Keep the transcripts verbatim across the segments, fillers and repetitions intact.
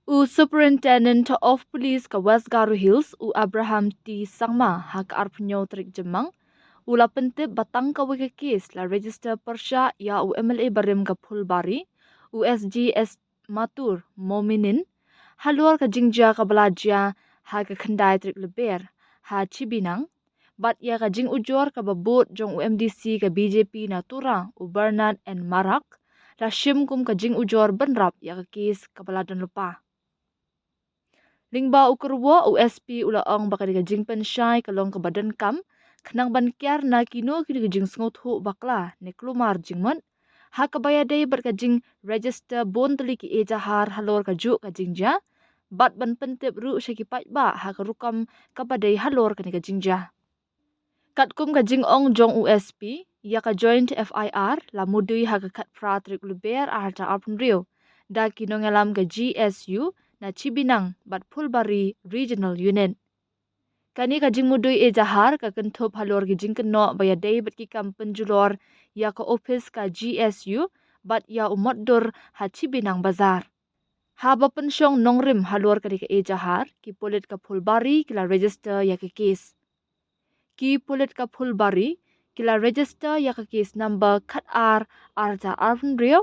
U Superintendent of Police ka West Garo Hills, u Abraham T Sangma, ha ka arphew tarik Jymmang, u la pyntip ba tang kawei ka kes la register pyrshah ïa u M L A barim ka Phulbari, u S G S Matur Mominin, halor ka jingjia kaba la jia ha ka khyndai tarik Lber ha Chibinang, bad ïa ka jingujor kaba bud jong u M D C ka B J P na Tura, u Bernard N Marak, la shim kum ka jingujor bynrap ïa ka kes kaba la don lypa. Lyngba u kyrwoh, u S P u la ong ba ka dei ka jingpynshai ka long kaba donkam, khnang ban kiar na kino kino ki jingsngewthuh bakla ne klumar jingmut ha kaba ïadei bad ka jingregister bun tylli ki ejahar halor kajuh ka jingjia, bad ban pyntip ruh sha ki paidbah ha ka rukom kaba dei halor kane ka jingjia. Katkum ka jingong jong u S P, ïa ka joint F I R la mudui ha ka khatphra tarik Lber arhajar arphew hynriew da ki nongïalam ka G S U na Chibinang bad Phulbari Regional Unit. Kane ka jingmudui ejahar ka kynthup halor ki jingkynnoh ba ïadei bad ki kam pynjulor ïa ka ophis ka G S U bad ïa u motdur ha Chibinang Bazar. Haba pynshong nongrim halor kane ka ejahar, ki pulit ka Phulbari ki la register ïa ka kes. Ki pulit ka Phulbari ki la register ïa ka kes number khatar arhajar arphew hynriew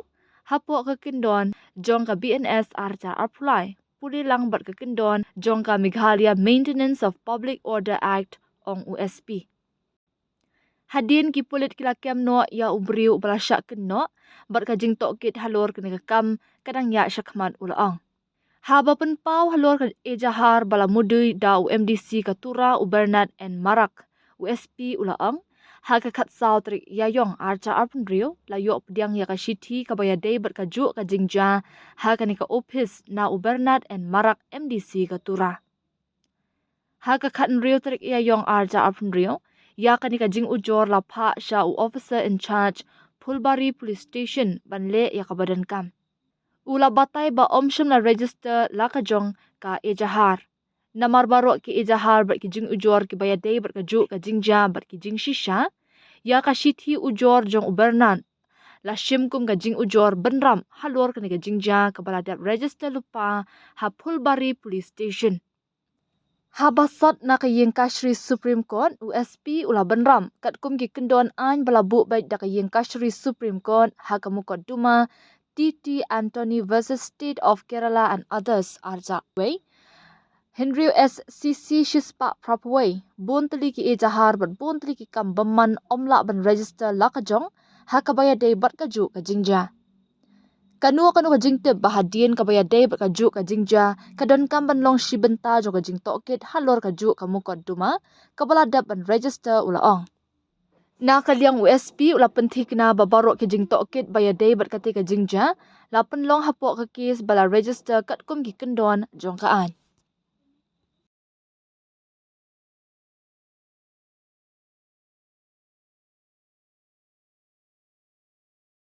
hapoh ka kyndon jong ka B N S arhajar arphew lai, pule lang bad ka kyndon jong ka Meghalaya Maintenance of Public Order Act, ong u S P. Hadien ki pulit ki la kem noh ïa u briew uba la shah kynnoh bad ka jingtohkit halor kane ka kam ka dang ïaid shakhmat, u la ong. Haba pynpaw halor ka ejahar ba la mudui da u M D C ka Tura, u Bernard N Marak, u S P u la ong, ha ka khatsaw tarik Ïaïong arhajar arphew hynriew la ïoh pdiang ïa ka shithi kaba ïadei bad kajuh ka jingjia ha kane ka ophis na u Bernard N Marak, M D C ka Tura. Ha ka khathynriew tarik Ïaïong arhajar arphew hynriew, ïa kane ka jingujor la phah sha u officer in charge Phulbari Police Station ban leh ïa kaba donkam. U la batai ba ym shym la register la ka jong ka ejahar. Namar baroh ki ejahar bad ki jingujor kiba ïadei bad kajuh ka jingjia bad ki jingshisha ïa ka shithi ujor jong u Bernard la shim kum ka jingujor bynrap halor kane ka jingjia kaba la dep register lypa ha Phulbari Police Station. Haba sot na ka ïing kashari Supreme Court, u S P u la bynrap katkum ki kyndon aiñ ba la buh beit da ka ïing kashari Supreme Court ha ka mukotduma T T Antony versus State of Kerala and others arhajar wei, Henry S C C shispah phraphew wei, bun tylli ki ejahar bad bun tylli ki kam bymman ym lah ban register la ka jong ha kaba ïadei bad kajuh ka jingjia. Kano kano ka jingtip ba hadien kaba ïadei bad kajuh ka jingjia ka donkam ban long shi bynta jong ka jingtohkit halor kajuh ka mukotduma kaba la dep ban register, u la ong. Na ka liang u S P u la pynthikna ba baroh ki jingtohkit ba ïadei bad kata ka jingjia la pynlong hapoh ka kes ba la register katkum ki kyndon jong ka aiñ.